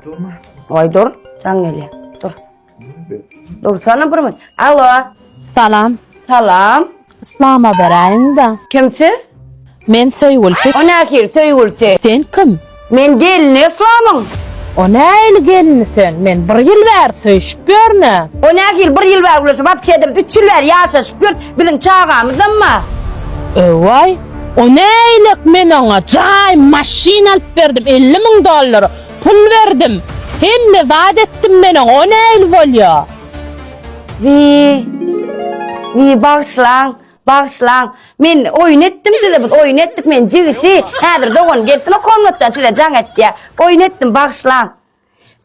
Durma. Goý dur, jaň gelýär. Dur. Dursana bir minut. Alo. Salam. Salam. Yslama beräýiň-dä. Kim siz? Men söýgülisi. O nähili söýgülisi? Sen kim? Men gelni Yslamyň. O nähili gelni sen? Men bir ýyl bäri söýüşip ýörün-ä. O nähili bir ýyl bäri gürleşip, wapşe-de biz üç ýyl bäri ýaşaşyp ýörüs. Biziň çagamyzam bar. Öwaý, o nähilek men oňa jaý, maşyn alyp berdim, 50 müň dollara pul berdim. Hemme zat etdim men oňa, o nähili bolýa? Wiý, wiý, bagyşlaň, bagyşlaň. Men oýun etdim size, biz oýun etdik, men jigisi. Häzir dogan gelsin o komnatdan size jaň etýä. Oýun etdim, bagyşlaň.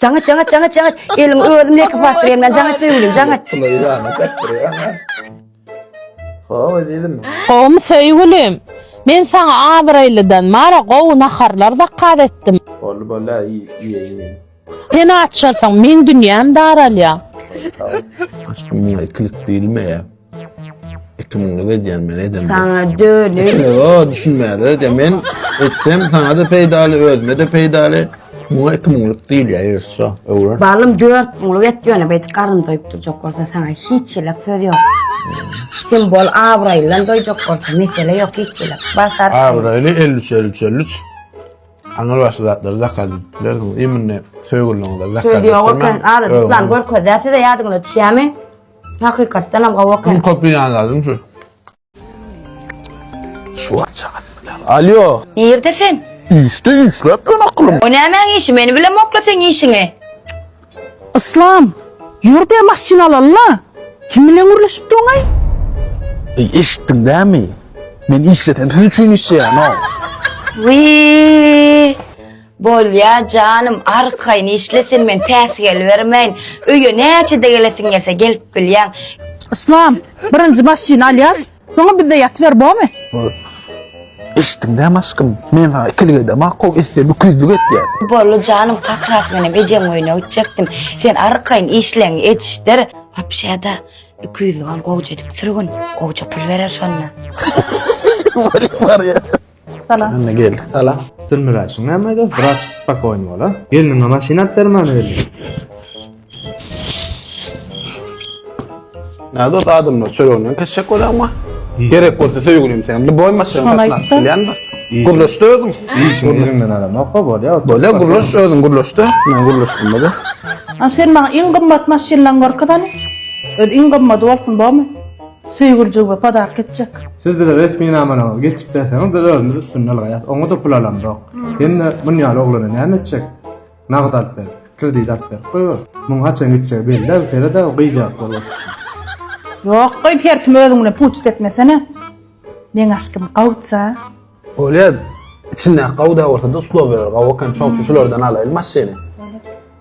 Jaň et, jaň et, jaň et, jaň et. Eliňi özüm lekip basdyrýan men, jaň et söýgülim, jaň et. Pula ýylana çekdirýän. Hawa diýdim. Gowumy söýgülim? Men saňa abraýlydan mara gowy naharlar zakaz etdim. Boldy boldy, iýeýin. Sen aç bolsaň, meň dünýäm daralýar. Aşkym muňa ikilik diýilmeýär. Iki müňlük edýän men edemde. Saňa dönük. Ýo, düşünmäler edýän. Men etsem saňa-da peýdaly, özüme-de peýdaly. Muňa iki müňlük diýilýär, ýöne öwren. Balym dört müňlük et ýöne beýdip garyn doýup durjak bolsa saňa hiç ýelek söz ýok. Sen bol abraýlydan doýjak bolsa mesele ýok hiç ýelek. Basar. Abraýly 53 53 53. Aňyr başly zatlary zakaz edip bilersiňiz. Imенно söýgüliňize zakaz Söz ýok eken. Ara Islam görkezýär size ýadyňyza düşýärmi? Hakykatdan hem gowy eken. Iň köp bilýän zadym şu. Şu açagat bilen. Alýo. Nirde sen? Işde işläp ýön akylym. O nämäň işi? Meni bilemokla seň işiňi. Yslam, ýür-de maşyn alaly-la. Kim bilen gürleşip durňaý? Eý, eşitdiň dämi? Men işlesem siz üçin işleýän-ow. Wiý! Bolýa janym, arkaýyn işle sen men päsgel bermäýin. Öýe näçede gelesiň gelse gelip bilýäň. Yslam, birinji maşyny alýas, soňam bizde ýatyber bormy? Eşitdiň dämi aşkym? Men saňa ikilik edemok-ow, etsem iküýzlük etýän. Boldy janym, kak ras menem ejeň öýüne gitjekdim. Sen arkaýyn işleňi edişdir. Wapşe-da, iküýzlük al gowja edip sürgün, gowja pul berer şonda. Barýa. Salam. Anne geldik. Salam. Sürmüräşiň näme aýdar? Birazçyk spokojny bol a. Gelniňe maşyn alyp bermäne geldi. Näde dost adamlar çöreginden kesjek bolýaňmy? Gerek bolsa söýgülim sen. Lüboý maşyny Şony satyn alyp aýtsa. bilýänmi? Gürleşde özüň. Işiň ýerinden alamok-a bolýa. Bolýa gürleş özüň gürleşde. Men gürleşdim-de. A sen maňa iň gymmat maşynlaňy görkez hany. Öz iň gymmady bolsun bormy? Söýgüljigime podarka etjek. Siz bize resminamalaryňyzy getirip berseňiz, biz özümiz üstünden ylgaýas. Oňa-da pul alamzok. Hem-de muny ýaly oglana näme etjek? Nagt alyp berip, kredit alyp berip goýber. Muň haçan gitjegi belli-ä, seret-ä, gyz ýaly bolup oturyşyna. Ýok, gyz her kimi özüň bilen puçt etmesene. Meň aşkym gawça. Bolýa, içindäki gawy da bolsa-da uslowiýalar gawy eken, şoň üçin şulardan alaýly maşyny.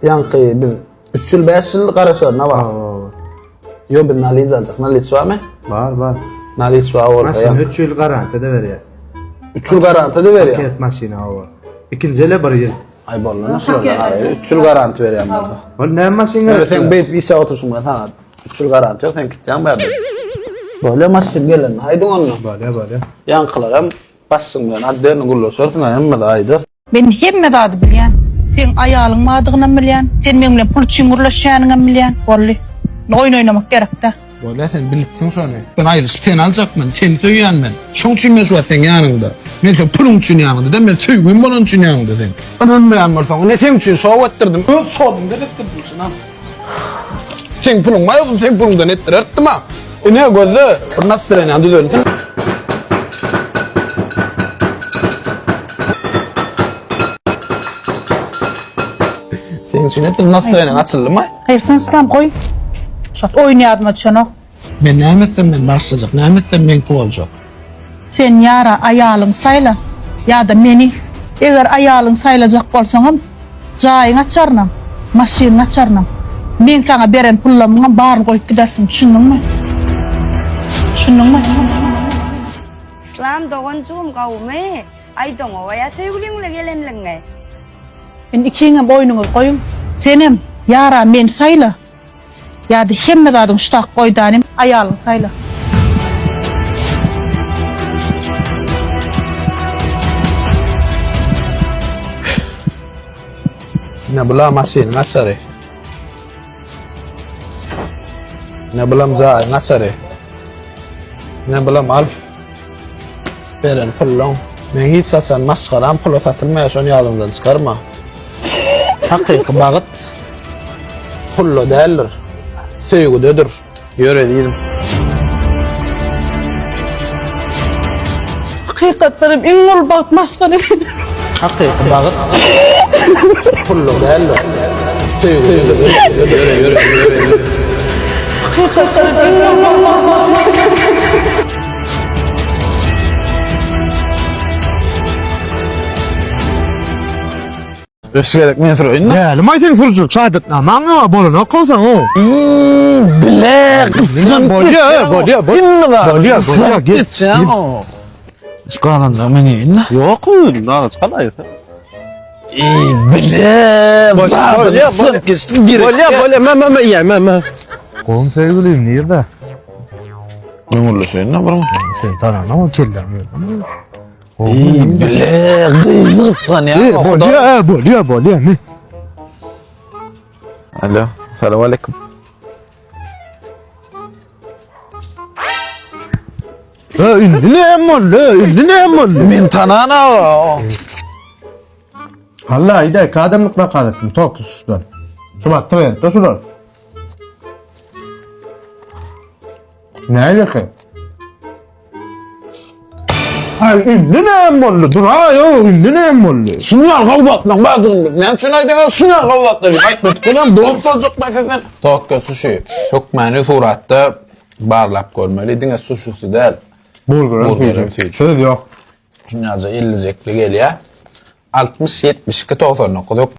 Ýaňky biz 3 ýyl, 5 ýyl garaşaryna bar. Ýok, biz naliç aljak. Naliç barmy? Bar, bar. Naliç bar bolsa. Maşyn 3 ýyl garantiýa-da berýär. 3 ýyl garantiýa-da berýär. Paket maşyna hawa. Ikinji ele 1 ýyl. Aý boldy, şulardan alaýly. 3 ýyl garantiýa berýän bolsa. Ol näme maşyn gerek? Sen beýdip işe oturyşyň bilen sana 3 ýyl garantiýa ýok, sen gitýäň bärde. Bolýa maşyn gelende aýdyň onda. Bolýa, bolýa. Ýaňkylaram başyň bilen otdelno gürleşersiň, hemme zat aýdar. Men hemme zady bilýän. Seň aýalyň bardygynam bilýän. Sen meň bilen pul üçin gürleşýäniňem bilýän. Boldy. Indi oýun oýnamak gerek däl. Bolýa sen bilipsiň şony. Men aýrylyşyp seni aljak men. Seni söýýän men. Şoň üçin men şu wagt seň ýanyňda. Men seň puluň üçin ýanyňda däl, men söýgüm bolany üçin ýanyňda seň. Ynanmaýan bolsaň, ine seň üçin şou etdirdim. Öz şodumdan etdirdim şunam. Seň puluň bar ýogsam seň puluňdan etdirerdim-a. Ine gözle, bir nastreniýany düzelsin. Seň üçin etdim, nastreniýaň açyldymy? Haýyr sen Yslam goý. Şo oýun ýadyma düşenok. Men näme etsem men başlajak, näme etsem meňki boljak. Sen ýara aýalyňy saýla, ýa-da meni. Eger aýalyňy saýlajak bolsaňam, jaýyň açarynam, maşynyň açarynam, meň saňa beren pullamyňam baryny goýup gidersiň, düşündiňmi? Düşündiňmi? Yslam doganjygym gowumy? Aýdaňogaýa söýgüliň bilen gelenligiňi. Indi ikiňem oýnuňyzy goýuň. Senem, ýara meni saýla. Ýa-da hemme zadyňy şu tak goý danym, aýalyňy saýla. Ine bula maşynyň açary. Ine bulam jaýyň açary. Ine bulam al. Beren pulluň. Men hiç haçan maşgalam pula satylmaýar, şony ýadyňdan çykarma. Hakyky bagyt pulda däldir, söýgüdedir. Ýör ezizim. Hakykatdan hem iň uly bagt maşgala. Hakyky bagyt pulda däldir, söýgüdedir. Ýör, ýör, ýör, ýör. Hakykatdan hem iň uly bagt maşgala. Beş gezek men süreýin. Mälim aý sen sürüjilik şahadatnamaň ýok, bolanok kowsaň o. Bile gysgan Bolýa, bolýa, bolýa. Bolýa, bolýa, gel. Geçýän o. Şu galanjak men iýin. Ýok, nana çykalaýsa. Ey bile. Bolýa, Gysganyp geçdim gerek. Bolýa, bolýa, men men iýen, men men. Goň söýgülim nirde? Öňürleşeýin bir. Sen tanana o kelläm. Ey bile gysganýan. Bolýa, bolýa, bolýa. Men. Alo, salam aleyküm. Ha, indi näme boldy? Indi näme boldy? Men tanana. Halla, ide kadamlyk zakaz etdim, tok tutuşdan. Şu bak trendde şular. Näme ki? Ay indi näme boldy? Dur aý, o indi näme boldy? Şunlar gawbatlaň bardygyny näme üçin aýdýaň? Şunlar gawbatlar aýtmadyk bolsam dost boljak ben sizden. Tokyo suşi hökmany suratda barlap görmeli. Diňe suşisi däl. Burger Burger süýji. Söz ýok. Şunýaja ellijekli gelýär. 60 72 99 ýok.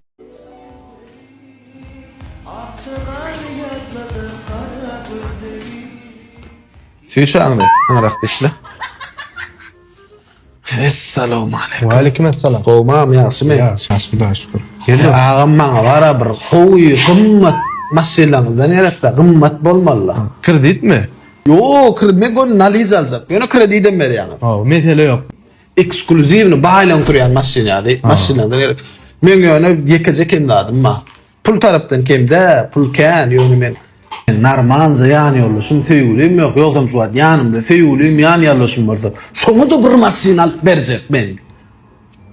Süýşi aňry, aňrak dişle. Essalawmaleýkum. Waleýkim assalam. Gowmam, ýagşymy? Ýagşy, Hudaýa şükür. Gel agam maňa bara bir gowy, gymmat maşynlaryňyzdan gerekde, gymmat bolmaly. Kreditmi? Ýok, kredit men göni naliz aljak. Ýöne kredidem berýäňiz. Hawa, mesele ýok. Eksklýuziwny baýlaň turýan maşyn ýaly, maşynlardan gerek. Meň ýöne ýekeje kem zadym bar. Pul tarapdan kem dä, pul kän, ýöne men normalja ýan ýoldaşym, söýgülim ýok. Ýogsam şu wagt ýanymda söýgülim, ýan ýoldaşym bolsa, şoňa-da bir maşyn alyp berjek men.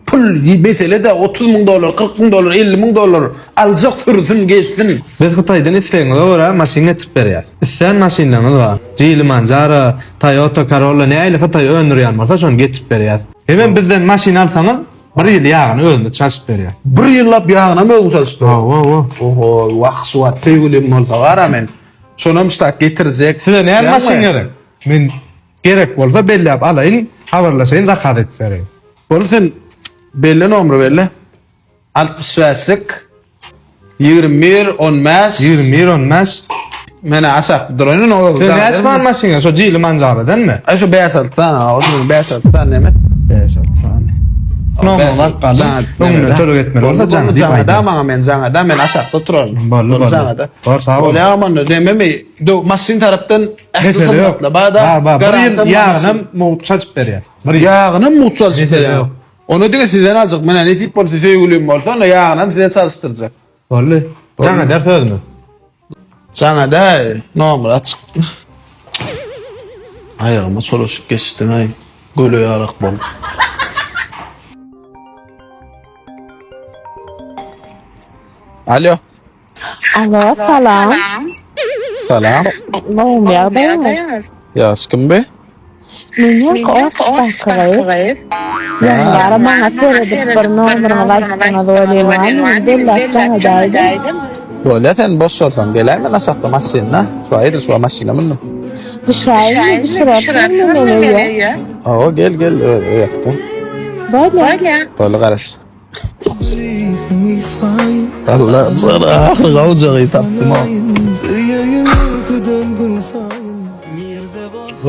Pul mesele-dä, 30 müň dollar, 40 müň dollar, 50 müň dollar aljak sürsün, gezsin. Biz Hytaýdan islegiňize görä maşyn getirip berýäs. Islän maşynlaryňyz bar. Geely Manjaro, Toyota Corolla nähili Hytaý öndürýän bolsa şony getirip berýäs. Hemem bizden maşyn alsaňyz bir ýyl ýagyny özümiz çalşyp berýäs. Bir ýyllap ýagynam özüň çalşyp berýäň. Hawa, hawa. Oho, wah şu wagt söýgülim bolsa gara men. Şonam ştak getirjek. Size näme maşyn gerek? Men gerek bolsa belläp alaýyn, habarlaşaýyn, zakaz edip bereýin. Boldy sen belle nomry belle. 65-lik 21 15 21 15 Mena aşak duraýyn o. Sen näçe sany maşyn şo jili manjaradanmy? Ay şu 5 6 sany, o 5 6 sany näme? 5 6 sany. Nomry alyp galdym. Öňünden töleg etmeli bolsa jaň diýip aýdar. Da maňa men jaňa da men aşakda oturaryn. Boldy boldy. Bor sag bol. Bolýa onda dememi maşyn tarapdan ähli hyzmatlar bar da. Bar bar. Bir ýyl ýagynam mugt çalyp berýär. Bir ýagynam mugt çalyp berýär. Ony diňe sizden aljak. Menä nesip bolsa söýgülim bolsa, onda ýagynam size çalyşdyrjak. Boldy. Jaň eder sözümiz. Jaň edäý, nomer açyk. Aýagyma çolaşyp geçdiň-aý, göle ýalak bolup. Alo. Alo, salam. Salam. Gowmy ýagdaýyňyz? Ýagşy kim bi? Men ýaňky ofisdaky gyz. Ýaňy maňa seredip bir nomeryňyzy aýtdyňyz welin, men belläp jaň edäýdim. Bolýa sen boş bolsaň geläý men aşakda maşynda. Şu aýdyl şu maşyna mündim. Düşäýinmi, düşürersiňmi meni öýe? Hawa gel gel öz öýakda. Bolýa. Boldy garaş. Allah jana ahyry gawjagy tapdym o.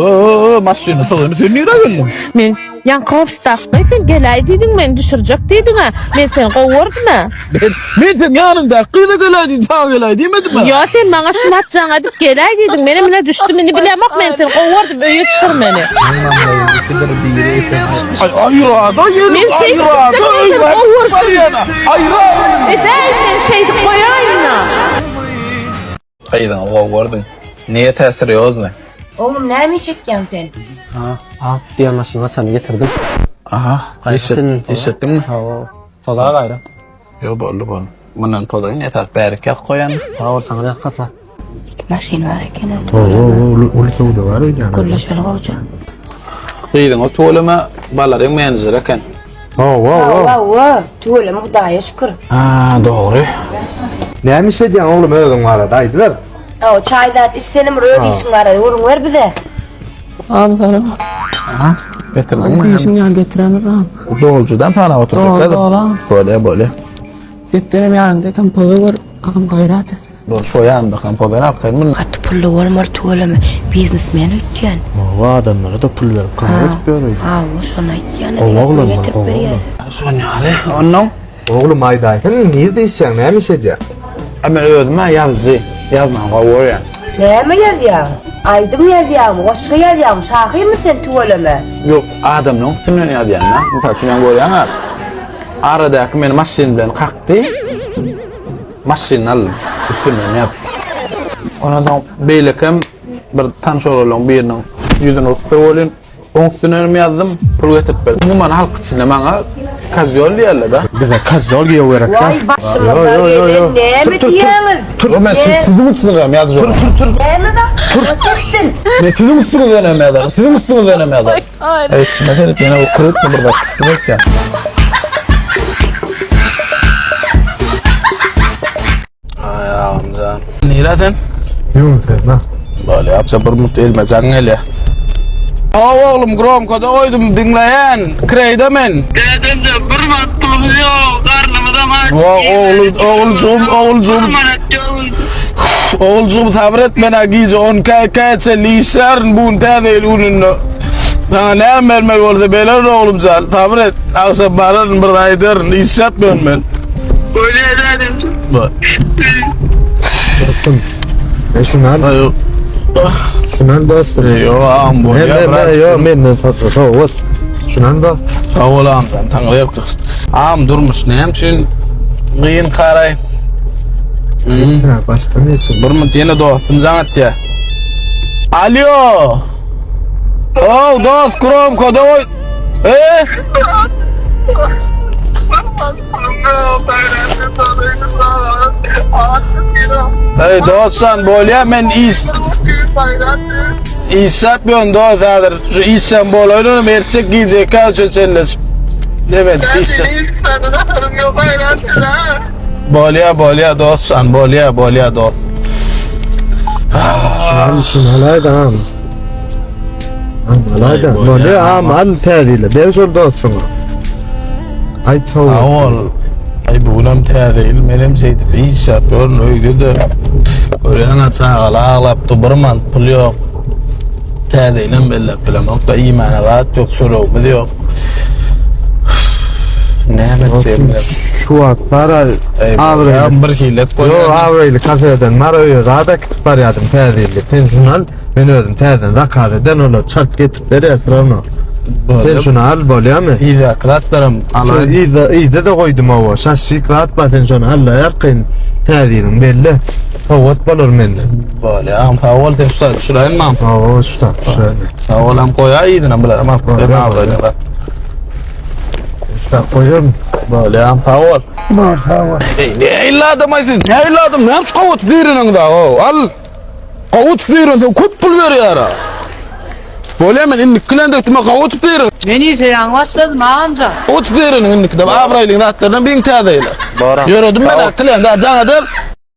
Oo, maşyny soýuny sen nirä geldiň? Men. Ýaňky hopstakmy sen geläý diýdiň meni düşürjek diýdiň-ä. Men seni gowy gördüm-ä. Men, men seň ýanyňdaky gyza geläý diýdim, saňa geläý diýmedim men. Ýo sen maňa şumat jaň edip geläý diýdiň. Menem ine düşdüm indi bilemok men seni gowy gördüm öýe düşür meni. Ay aýrada ýelim, Men şeýdip aýrada gitjek, men seni öýme. gowy gördüm. Aýra. Edäýin men şeýdip goýaýyn-a. Gyzyňy gowy gördüm. Niýet-ä serýozny. Oglum näme iş etýäň sen? Ha, ak diýen maşynyň açaryny getirdim. Aha, Gaýratyn. işletdiňmi? Hawa, poza gaýra. Ýok, boldy, boldy. Mundan pozaýyn, esas bärik ýazyp goýan. Sag bol, saňa ýalkasyn. Maşyn bar eken. Hawa, uly uly söwda bar öýdýän. Gürleşeli gowja. Gyzyňy tüweleme, balaryň menejeri eken. Hawa, hawa. Hawa, tüweleme Hudaýa şükür. Ha, dogry. Näme iş edýäň oglum özüň barada aýdyber. Hawa, çaý zat içsenem bir öz işiň barada gürrüň ber bize. Aha, getirdiňmi? Diýşiň ýaly getirendir agam. Doljudan sanap oturjak. Doly, doly agam. Bolýa, bolýa. Depderem ýanynda eken, poza gör, agam gaýrat et. Dur, şo ýanynda kan poza alyp gaýyn muny. Gaty pully bolmaly tüweleme, biznesmen öýtýän. Hawa, adamlara-da pul berip kömek edip ýör öýdýän. Hawa, şony aýtýan. Gowy oglan, gowy oglan. Şon ýaly, onnoň. Oglum aýdaýsana nirde işleýäň näme iş edýäň? A men özüm-ä ýazyjy, ýazmagy gowy görýän. Näme ýazýaň? Aýdym ýazýaňmy, goşgy ýazýaňmy, şahyrmy sen tüweleme? Ýok, adamlaryň üstünden ýazýan-da. Mysal üçin, ýaňy görýäň-ä, aradaky meni maşyn bilen kakdy, maşynyny aldym, üstünden ýazyp. Ondan soň beýlekem bir tanyş oglanlaryň biriniň ýüzüni urupdyr welin, Oň üstüne hem ýazdym, pul getirip berdi. Umuman halk içinde maňa kozýol diýerler-de. Bize kozýol giýew gerek däl. Waý başymyza gelen näme diýýäňiz? Tur, men siziň üstüňize hem ýazjak. Tur, tur, tur. Näme zat? Boş etsin. Men siziň üstüňizden hem ýazaryn, siziň üstüňizden hem ýazaryn. Eý, içime seret, ýene bu krupny bir zat çykdy öýtýän. Aý agamjan. Nirä sen? Ýok sen na. Bolýa, bir minut elime jaň gelýär. Hawa oglum, gromkada goýdum, diňleýän. Kireýde men. Dädemde bir manat pulumyz ýok, garnymyzam aç. Ogul, oguljugym, oguljugym. Bir manat ýok. Oguljugym sabyr et, men-ä gije on ikä ikä çenli işlärin bu gün täze ýyl gününde. Saňa näme bermeli bolsa bererin oglumjan, sabyr et. Agşam bararyn bir aýdaryn, işläp ýörün men. Bolýa dädemjan. Dostum. E şunu al. Aý, Şunu al dostum. Ýok agam bolýa. Ne ne ýok menden satma sowgat. Şunu al da. Sag bol agamjan, taňry ýalkasyn. Agam durmuş näme üçin gyn karaý? Ha, başdan geçin. Bir minut ýene dostum jaň etýär. Alýo. Ow dost gromkoda goý. E? Ey dostan bolýa men iş Işläp ýörün dost häzir. Şu işem bolaýyn ertjek gijeki üçe çenleşip. Evet işe. Bolýa bolýa dostjan bolýa bolýa dost. Şunu şunu alaýda agam. Alaýda. Bolýa agam al täzeyle. Ber şol dostuňa. Aýt sag Sag bol. Aý bu günem täze ýyl menem şeýdip iş ýap ýörün öýde-de. Görýäň-ä çagalar aglap dur bir manat pul ýok. Täze ýylam belläp bilemok-da iýmäne zat ýok çöregimiz ýok. Näme etjegimi bilemok. Şu wagt bar-a abraýly. Bir hilek bolýar. Ýok abraýly kafeden bar öýe zat äkitip barýadym täze ýylda. Sen şuny al. Men özüm täzeden zakaz eden olar çalt getirip berýär srawno. Sen şuny al bolýamy? Yzdaky zatlaram alaý. Yzda yzda-da goýdum owa. Şaşşik zat bar sen şony al-da ýarkyn. Täziniň belli. Sowgat bolar menden. Bolýa agam sag bol sen şu zat düşüräýinmi agam? Hawa şu zat düşüräýin. Sag bol agam goýaý yzyna bularam alyp giderin abraýly zat. Şu zat goýaryn. Bolýa agam sag bol. Bar sag bol. Eý nähili adam aý siz? Nähili adam? Näme şu gowuty direniňiz aw? Al. Gowy tutýaryn, köp pul berýär. Bolýa men indiki bilen dökdüm, gowy tutýaryn. Men işe ýaňy başladym agamjan. Gowy tutýaryn indiki de abraýly zatlardan biň täze ýyla. Ýöredim men akylýan, da jaň eder.